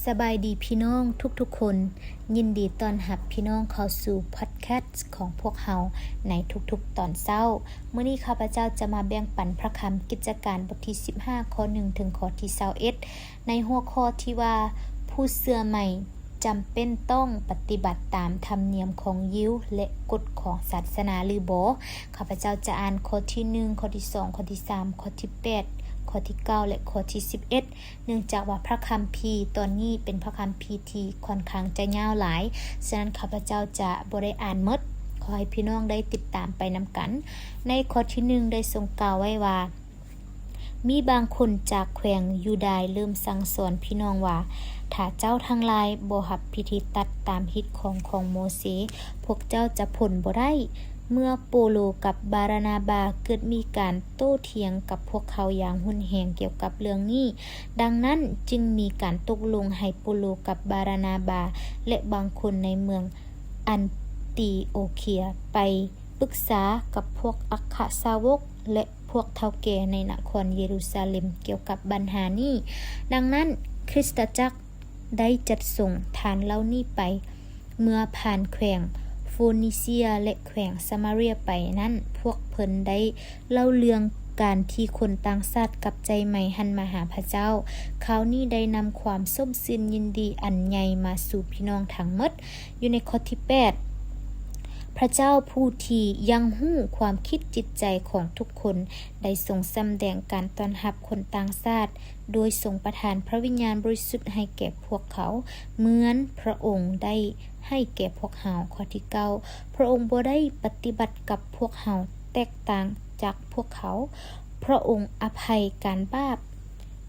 ສະບາຍດີພີ່ນ້ອງທຸກໆຄົນ, ຍິນດີຕ້ອນຮັບພີ່ນ້ອງເຂົ້າສູ່ພອດແຄສຂອງພວກເຮົາໃນທຸກໆຕອນເຊົ້າ. ມື້ນີ້ຂ້າພະເຈົ້າຈະມາແບ່ງປັນພະຄຳກິດຈະການບົດທີສິບຫ້າ ຂໍ້ໜຶ່ງ ເຖິງຂໍ້ທີຊາວເອັດ ໃນຫົວຂໍ້ທີ່ວ່າ ຜູ້ເຊື່ອໃໝ່ຈຳເປັນຕ້ອງປະຕິບັດຕາມທຳນຽມຂອງຢິວ ແລະ ກົດຂອງສາສະໜາຫຼືບໍ່. ຂ້າພະເຈົ້າຈະອ່ານຂໍ້ທີໜຶ່ງ, ຂໍ້ທີສອງ, ຂໍ້ທີສາມ, ຂໍ້ທີແປດ, ຂໍ້ທີເກົ້າ ແລະ ຂໍ້ທີສິບເອັດ. ເນື່ອງຈາກວ່າພະຄຳພີຕອນນີ້ເປັນພະຄຳພີທີ່ຂ້ອນຂ້າງຈະຍາວຫຼາຍ, ສະນັ້ນຂ້າພະເຈົ້າຈະບໍ່ໄດ້ອ່ານໝົດ. ຂໍໃຫ້ພີ່ນ້ອງໄດ້ຕິດຕາມໄປນຳກັນ. ໃນຂໍ້ທີໜຶ່ງໄດ້ຊົງກ່າວໄວ້ວ່າ, ມີບາງຄົນຈາກແຂວງຢູດາຍເລີ່ມສັ່ງສອນພີ່ນ້ອງວ່າ, ຖ້າເຈົ້າທັງຫຼາຍບໍ່ຮັບພິທີຕັດຕາມຮີດຄອງຂອງໂມເຊ, ພວກເຈົ້າຈະພົ້ນບໍ່ໄດ້. ເມື່ອໂປໂລກັບບາຣະນາບາເກີດມີການໂຕ້ຖຽງກັບພວກເຂົາຢ່າງຮຸນແຮງກ່ຽວກັບເລື່ອງນີ້, ດັ່ງນັ້ນຈຶ່ງມີການຕົກລົງໃຫ້ໂປໂລກັບບາຣະນາບາ ແລະ ບາງຄົນໃນເມືອງອັນຕີໂອເຄຍໄປປຶກສາກັບພວກອັກຄະສາວົກ ແລະ ພວກເຖົ້າແກ່ໃນນະຄອນເຢຣູຊາເລັມກ່ຽວກັບບັນຫານີ້. ດັ່ງນັ້ນ, ຄຣິສຕະຈັກ ໄດ້ຈັດສົ່ງທ່ານເຫຼົ່ານີ້ໄປ. ເມື່ອຜ່ານແຂວງໂຟນີເຊຍ ແລະ ແຂວງສະມາເຣຍໄປນັ້ນ, ພວກເພິ່ນໄດ້ເລົ່າເລື່ອງການທີ່ຄົນຕ່າງຊາດກັບໃຈໃໝ່ຫັນມາຫາພະເຈົ້າ. ຂ່າວນີ້ໄດ້ນຳຄວາມຊົມຊື່ນຍິນດີອັນໃຫຍ່ມາສູ່ພີ່ນ້ອງທັງໝົດ. ຢູ່ໃນຂໍ້ທີແປດ, ພະເຈົ້າຜູ້ທີ່ຍັງຮູ້ຄວາມຄິດຈິດໃຈຂອງທຸກຄົນ ໄດ້ຊົງສຳແດງການຕ້ອນຮັບຄົນຕ່າງຊາດ ໂດຍຊົງປະທານພະວິນຍານບໍລິສຸດໃຫ້ແກ່ພວກເຂົາ ເໝືອນພະອົງໄດ້ໃຫ້ແກ່ພວກເຮົາ. ຂໍ້ທີເກົ້າ, ພະອົງບໍ່ໄດ້ປະຕິບັດກັບພວກເຮົາແຕກຕ່າງຈາກພວກເຂົາ. ພະອົງອະໄພການບາບ,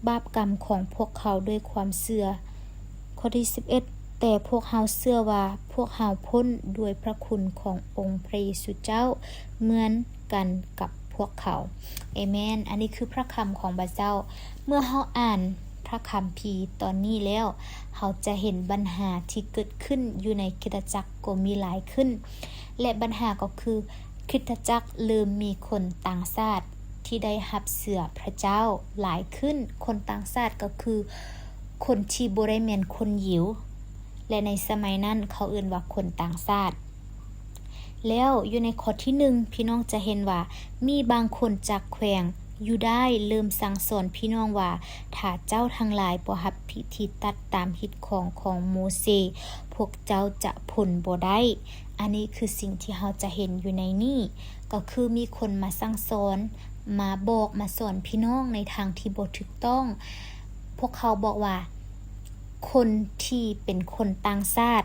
ບາບກຳຂອງພວກເຂົາດ້ວຍຄວາມເຊື່ອ. ຂໍ້ທີສິບເອັດ, ແຕ່ພວກເຮົາເຊື່ອວ່າພວກເຮົາພົ້ນດ້ວຍພະຄຸນຂອງອົງພະເຢຊູເຈົ້າ ເໝືອນກັນກັບພວກເຂົາ. ເອເມນ. ອັນນີ້ຄືພະຄຳຂອງພະເຈົ້າ. ເມື່ອເຮົາອ່ານພະຄຳພີຕອນນີ້ແລ້ວ, ເຮົາຈະເຫັນບັນຫາທີ່ເກີດຂຶ້ນຢູ່ໃນຄຣິສຕະຈັກກໍມີຫຼາຍຂຶ້ນ ແລະ ບັນຫາກໍຄື ຄຣິສຕະຈັກເລີ່ມມີຄົນຕ່າງຊາດທີ່ໄດ້ຮັບເຊື່ອພະເຈົ້າຫຼາຍຂຶ້ນ. ຄົນຕ່າງຊາດກໍຄືຄົນທີ່ບໍ່ໄດ້ແມ່ນຄົນຢິວ ແລະ ໃນສະໄໝນັ້ນເຂົາເອີ້ນວ່າຄົນຕ່າງຊາດ. ແລ້ວຢູ່ໃນຂໍ້ທີໜຶ່ງ ພີ່ນ້ອງຈະເຫັນວ່າ ມີບາງຄົນຈາກແຂວງຢູດາຍເລີ່ມສັ່ງສອນພີ່ນ້ອງວ່າ, ຖ້າເຈົ້າທັງຫຼາຍບໍ່ຮັບພິທີຕັດຕາມຮີດຄອງຂອງໂມເຊ, ພວກເຈົ້າຈະພົ້ນບໍ່ໄດ້. ອັນນີ້ຄືສິ່ງທີ່ເຮົາຈະເຫັນຢູ່ໃນນີ້, ກໍຄືມີຄົນມາສັ່ງສອນ, ມາບອກ, ມາສອນພີ່ນ້ອງໃນທາງທີ່ບໍ່ຖືກຕ້ອງ. ພວກເຂົາບອກວ່າ ຄົນທີ່ເປັນຄົນຕ່າງຊາດ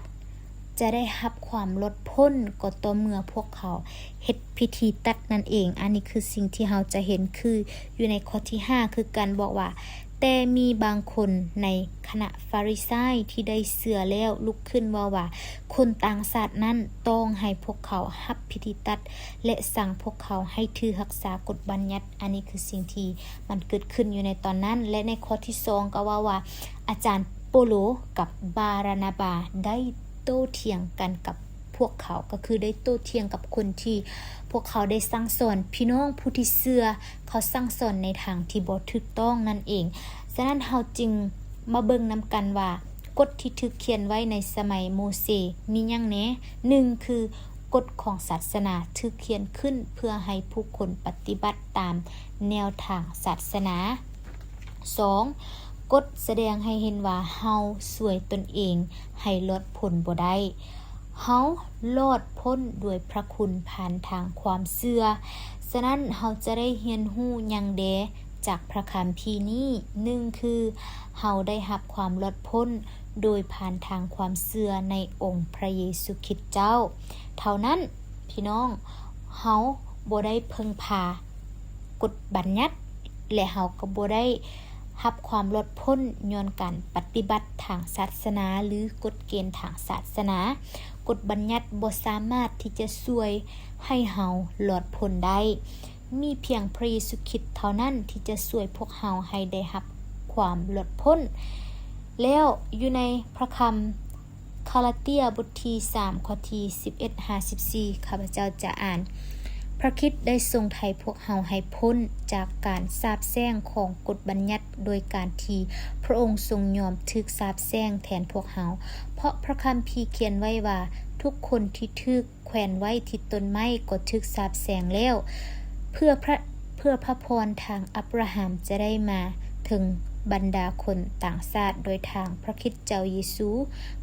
ຈະໄດ້ຮັບຄວາມລົດພົ້ນກໍຕໍ່ເມື່ອພວກເຂົາເຮັດພິທີຕັດນັ້ນເອງ. ອັນນີ້ຄືສິ່ງທີ່ເຮົາຈະເຫັນ ຄືຢູ່ໃນຂໍ້ທີຫ້າຄືກັນ ບອກວ່າ, ແຕ່ມີບາງຄົນໃນຄະນະຟາຣິໄຊທີ່ໄດ້ເຊື່ອແລ້ວລຸກຂຶ້ນເວົ້າວ່າ, ຄົນຕ່າງຊາດນັ້ນຕ້ອງໃຫ້ພວກເຂົາຮັບພິທີຕັດ ແລະ ສັ່ງພວກເຂົາໃຫ້ຖືຮັກສາກົດບັນຍັດ. ອັນນີ້ຄືສິ່ງທີ່ມັນເກີດຂຶ້ນຢູ່ໃນຕອນນັ້ນ. ແລະ ໃນຂໍ້ທີສອງກໍເວົ້າວ່າ, ອາຈານໂປໂລກັບບາຣະນາບາໄດ້ໂຕ້ຖຽງກັນກັບພວກເຂົາ, ກໍຄືໄດ້ໂຕ້ຖຽງກັບຄົນທີ່ພວກເຂົາໄດ້ສັ່ງສອນ, ພີ່ນ້ອງຜູ້ທີ່ເຊື່ອ ເຂົາສັ່ງສອນໃນທາງທີ່ບໍ່ຖືກຕ້ອງນັ້ນເອງ. ສະນັ້ນເຮົາຈຶ່ງມາເບິ່ງນຳກັນວ່າ ກົດທີ່ຖືກຂຽນໄວ້ໃນສະໄໝໂມເຊມີຫຍັງແດ່? ໜຶ່ງ ຄື ກົດຂອງສາສະໜາຖືກຂຽນຂຶ້ນເພື່ອໃຫ້ຜູ້ຄົນປະຕິບັດຕາມແນວທາງສາສະໜາ. ສອງ ກົດສະແດງໃຫ້ເຫັນວ່າເຮົາຊ່ວຍຕົນເອງໃຫ້ລອດພົ້ນບໍ່ໄດ້. ເຮົາລອດພົ້ນດ້ວຍພະຄຸນຜ່ານທາງຄວາມເຊື່ອ. ສະນັ້ນເຮົາຈະໄດ້ຮຽນຮູ້ຫຍັງແດ່ ຈາກພະຄຳພີນີ້? ໜຶ່ງ ຄື ເຮົາໄດ້ຮັບຄວາມລອດພົ້ນໂດຍຜ່ານທາງຄວາມເຊື່ອໃນອົງພະເຢຊູຄຣິດເຈົ້າເທົ່ານັ້ນ. ພີ່ນ້ອງ, ເຮົາບໍ່ໄດ້ເພິ່ງພາກົດບັນຍັດ ແລະ ເຮົາກໍບໍ່ໄດ້ຮັບຄວາມລອດພົ້ນຍ້ອນການປະຕິບັດທາງສາສະໜາ ຫຼື ກົດເກນທາງສາສະໜາ. ກົດບັນຍັດບໍ່ສາມາດທີ່ຈະຊ່ວຍໃຫ້ເຮົາລອດພົ້ນໄດ້. ມີພຽງພະເຢຊູຄຣິດເທົ່ານັ້ນທີ່ຈະຊ່ວຍພວກເຮົາໃຫ້ໄດ້ຮັບຄວາມລອດພົ້ນ. ແລ້ວຢູ່ໃນພະຄຳກາລາເຕຍບົດທີສາມ ຂໍ້ທີສິບເອັດຫາສິບສີ່ ຂ້າພະເຈົ້າຈະອ່ານ, ພ ພຣະຄຣິດໄດ້ຊົງໄຖ່ພວກເຮົາໃຫ້ພົ້ນຈາກການສາບແຊ່ງຂອງກົດບັນຍັດ ໂດຍການທີ່ພຣະອົງຊົງຍອມຖືກສາບແຊ່ງແທນພວກເຮົາ. ເພາະພຣະຄຳພີຂຽນໄວ້ວ່າ, ທຸກຄົນທີ່ຖືກແຂວນໄວ້ທີ່ຕົ້ນໄມ້ກໍຖືກສາບແຊ່ງແລ້ວ, ເພື່ອພຣະ, ເພື່ອພຣະພອນທາງອັບຣາຮາມຈະໄດ້ມາເຖິງບັນດາຄົນຕ່າງຊາດໂດຍທາງພຣະຄຣິດເຈົ້າເຢຊູ,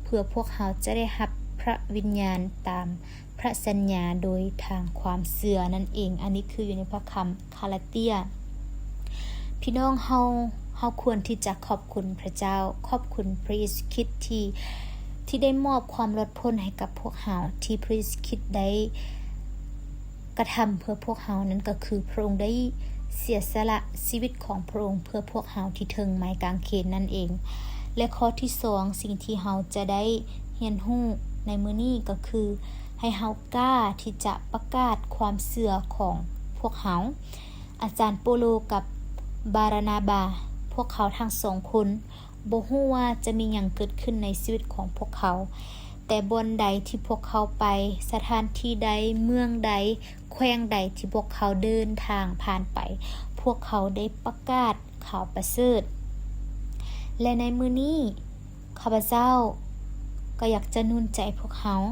ເພື່ອພວກເຮົາຈະໄດ້ຮັບພຣະວິນຍານຕາມ ພຣະສັນຍາໂດຍທາງຄວາມເຊື່ອນັ້ນເອງ. ອັນນີ້ຄືຢູ່ໃນພຣະຄຳກາລາເຕຍ. ພີ່ນ້ອງເຮົາ, ເຮົາຄວນທີ່ຈະຂອບຄຸນພຣະເຈົ້າ, ຂອບຄຸນພຣະເຢຊູຄຣິດທີ່, ທີ່ໄດ້ມອບຄວາມລອດພົ້ນໃຫ້ກັບພວກເຮົາ, ທີ່ພຣະເຢຊູຄຣິດໄດ້ກະທຳເພື່ອພວກເຮົາ, ນັ້ນກໍຄືພຣະອົງໄດ້ເສຍສະຫຼະຊີວິດຂອງພຣະອົງເພື່ອພວກເຮົາທີ່ເທິງໄມ້ກາງເຂນນັ້ນເອງ. ແລະ ຂໍ້ທີສອງ, ສິ່ງທີ່ເຮົາຈະໄດ້ຮຽນຮູ້ໃນມື້ນີ້ກໍຄື ໃຫ້ເຮົາກ້າທີ່ຈະປະກາດຄວາມເຊື່ອຂອງພວກເຮົາ. ອາຈານໂປໂລກັບບາຣານາບາ, ພວກເຂົາທັງສອງຄົນບໍ່ຮູ້ວ່າຈະມີຫຍັງເກີດຂຶ້ນໃນຊີວິດຂອງພວກເຂົາ, ແຕ່ບ່ອນໃດທີ່ພວກເຂົາໄປ, ສະຖານທີ່ໃດ, ເມືອງໃດ, ແຂວງໃດທີ່ພວກເຂົາເດີນທາງຜ່ານໄປ, ພວກເຂົາໄດ້ປະກາດຂ່າວປະເສີດ. ແລະ ໃນມື້ນີ້ ຂ້າພະເຈົ້າກໍຢາກຈະໜູນໃຈພວກເຮົາ,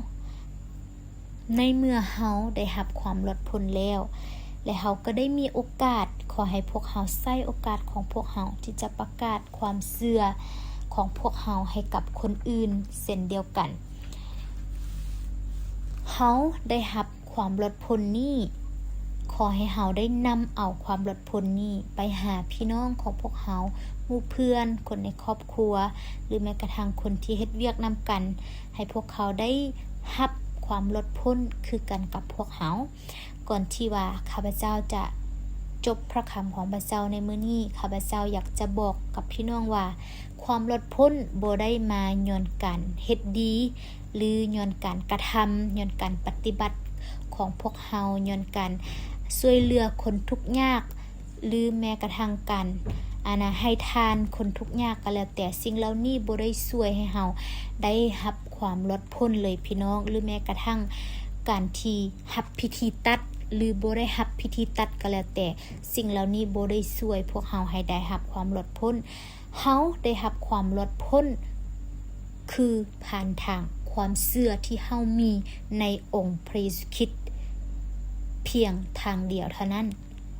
ໃນເມື່ອເຮົາໄດ້ຮັບຄວາມລອດພົ້ນແລ້ວ ແລະ ເຮົາກໍໄດ້ມີໂອກາດ, ຂໍໃຫ້ພວກເຮົາໃຊ້ໂອກາດຂອງພວກເຮົາທີ່ຈະປະກາດຄວາມເຊື່ອຂອງພວກເຮົາໃຫ້ກັບຄົນອື່ນເຊັ່ນດຽວກັນ. ເຮົາໄດ້ຮັບ ຄວາມລອດພົ້ນນີ້, ຂໍໃຫ້ເຮົາໄດ້ນຳເອົາຄວາມລອດພົ້ນນີ້ໄປຫາພີ່ນ້ອງຂອງພວກເຮົາ, ໝູ່ເພື່ອນ, ຄົນໃນຄອບຄົວ ຫຼື ແມ້ກະທັ່ງຄົນທີ່ເຮັດວຽກນຳກັນ, ໃຫ້ພວກເຂົາໄດ້ຮັບຄວາມລອດພົ້ນຄືກັນກັບພວກເຮົາ. ກ່ອນທີ່ວ່າຂ້າພະເຈົ້າຈະຈົບພະຄຳຂອງພະເຈົ້າໃນມື້ນີ້, ຂ້າພະເຈົ້າຢາກຈະບອກກັບພີ່ນ້ອງວ່າ, ຄວາມລອດພົ້ນບໍ່ໄດ້ມາຍ້ອນການເຮັດດີ ຫຼື ຍ້ອນການກະທຳ, ຍ້ອນການປະຕິບັດຂອງພວກເຮົາ, ຍ້ອນການຊ່ວຍເຫຼືອຄົນທຸກຍາກ ຫຼື ແມ້ກະທັ່ງການ ອັນນ່າ ໃຫ້ທານຄົນທຸກຍາກກໍແລ້ວແຕ່, ສິ່ງເຫຼົ່ານີ້ບໍ່ໄດ້ຊ່ວຍໃຫ້ເຮົາໄດ້ຮັບຄວາມລອດພົ້ນເລີຍພີ່ນ້ອງ, ຫຼື ແມ້ກະທັ່ງການທີ່ຮັບພິທີຕັດ ຫຼື ບໍ່ໄດ້ຮັບພິທີຕັດກໍແລ້ວແຕ່, ສິ່ງເຫຼົ່ານີ້ບໍ່ໄດ້ຊ່ວຍພວກເຮົາໃຫ້ໄດ້ຮັບຄວາມລອດພົ້ນ. ເຮົາໄດ້ຮັບຄວາມລອດພົ້ນ ຄືຜ່ານທາງຄວາມເຊື່ອທີ່ເຮົາມີໃນອົງພະເຢຊູຄຣິດພຽງທາງດຽວເທົ່ານັ້ນ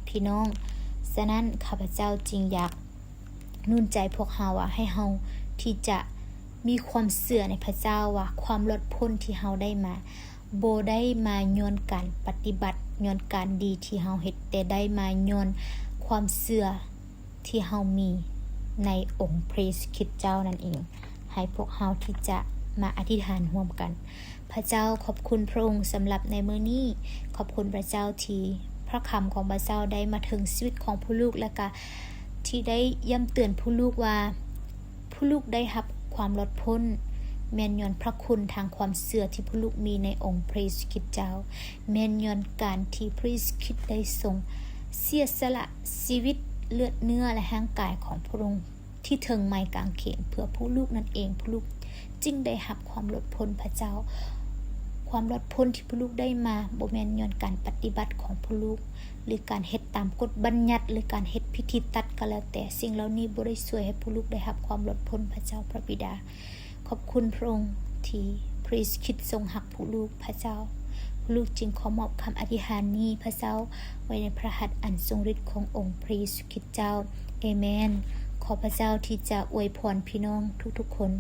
ພີ່ນ້ອງ. ສະນັ້ນ ຂ້າພະເຈົ້າຈຶ່ງຢາກໜູນໃຈພວກເຮົາວ່າ ໃຫ້ເຮົາທີ່ຈະມີຄວາມເຊື່ອໃນພະເຈົ້າວ່າ ຄວາມລອດພົ້ນທີ່ເຮົາໄດ້ມາ ບໍ່ໄດ້ມາຍ້ອນການປະຕິບັດ, ຍ້ອນການດີທີ່ເຮົາເຮັດ, ແຕ່ໄດ້ມາຍ້ອນຄວາມເຊື່ອ ທີ່ເຮົາມີໃນອົງພະເຢຊູຄຣິດເຈົ້ານັ້ນເອງ. ໃຫ້ພວກເຮົາທີ່ຈະມາອະທິຖານຮ່ວມກັນ. ພະເຈົ້າ, ຂອບຄຸນພະອົງສຳລັບໃນມື້ນີ້. ຂອບຄຸນພະເຈົ້າທີ່ພະຄຳຂອງພະເຈົ້າໄດ້ມາເຖິງຊີວິດຂອງຜູ້ລູກ ແລະ ກະທີ່ໄດ້ຢ້ຳເຕືອນຜູ້ລູກວ່າ ຜູ້ລູກໄດ້ຮັບຄວາມລອດພົ້ນ ແມ່ນຍ້ອນພະຄຸນທາງຄວາມເຊື່ອທີ່ຜູ້ລູກມີໃນອົງພະເຢຊູຄຣິດເຈົ້າ. ແມ່ນຍ້ອນການທີ່ພະເຢຊູຄຣິດໄດ້ຊົງເສຍສະຫຼະຊີວິດ, ເລືອດເນື້ອ ແລະ ຮ່າງກາຍຂອງພະອົງທີ່ເທິງໄມ້ກາງເຂນເພື່ອຜູ້ລູກນັ້ນເອງ, ຜູ້ລູກຈຶ່ງໄດ້ຮັບຄວາມລອດພົ້ນພະເຈົ້າ. ຄວາມລອດພົ້ນທີ່ຜູ້ລູກໄດ້ມາ ບໍ່ແມ່ນຍ້ອນການປະຕິບັດຂອງຜູ້ລູກ ຫຼື ການເຮັດຕາມກົດບັນຍັດ ຫຼື ການເຮັດພິທີຕັດກໍແລ້ວແຕ່, ສິ່ງເຫຼົ່ານີ້ບໍ່ໄດ້ຊ່ວຍໃຫ້ຜູ້ລູກໄດ້ຮັບຄວາມລອດພົ້ນ. ພະເຈົ້າພະບິດາ, ຂອບຄຸນພະອົງທີ່ພະເຢຊູຄຣິດຊົງຮັກຜູ້ລູກ. ພະເຈົ້າ, ຜູ້ລູກຈຶ່ງຂໍມອບຄຳອະທິຖານນີ້, ພະເຈົ້າ, ໄວ້ໃນພະຫັດອັນຊົງລິດຂອງອົງພະເຢຊູຄຣິດເຈົ້າ. ເອເມນ. ຂໍພະເຈົ້າທີ່ຈະອວຍພອນພີ່ນ້ອງທຸກໆຄົນ.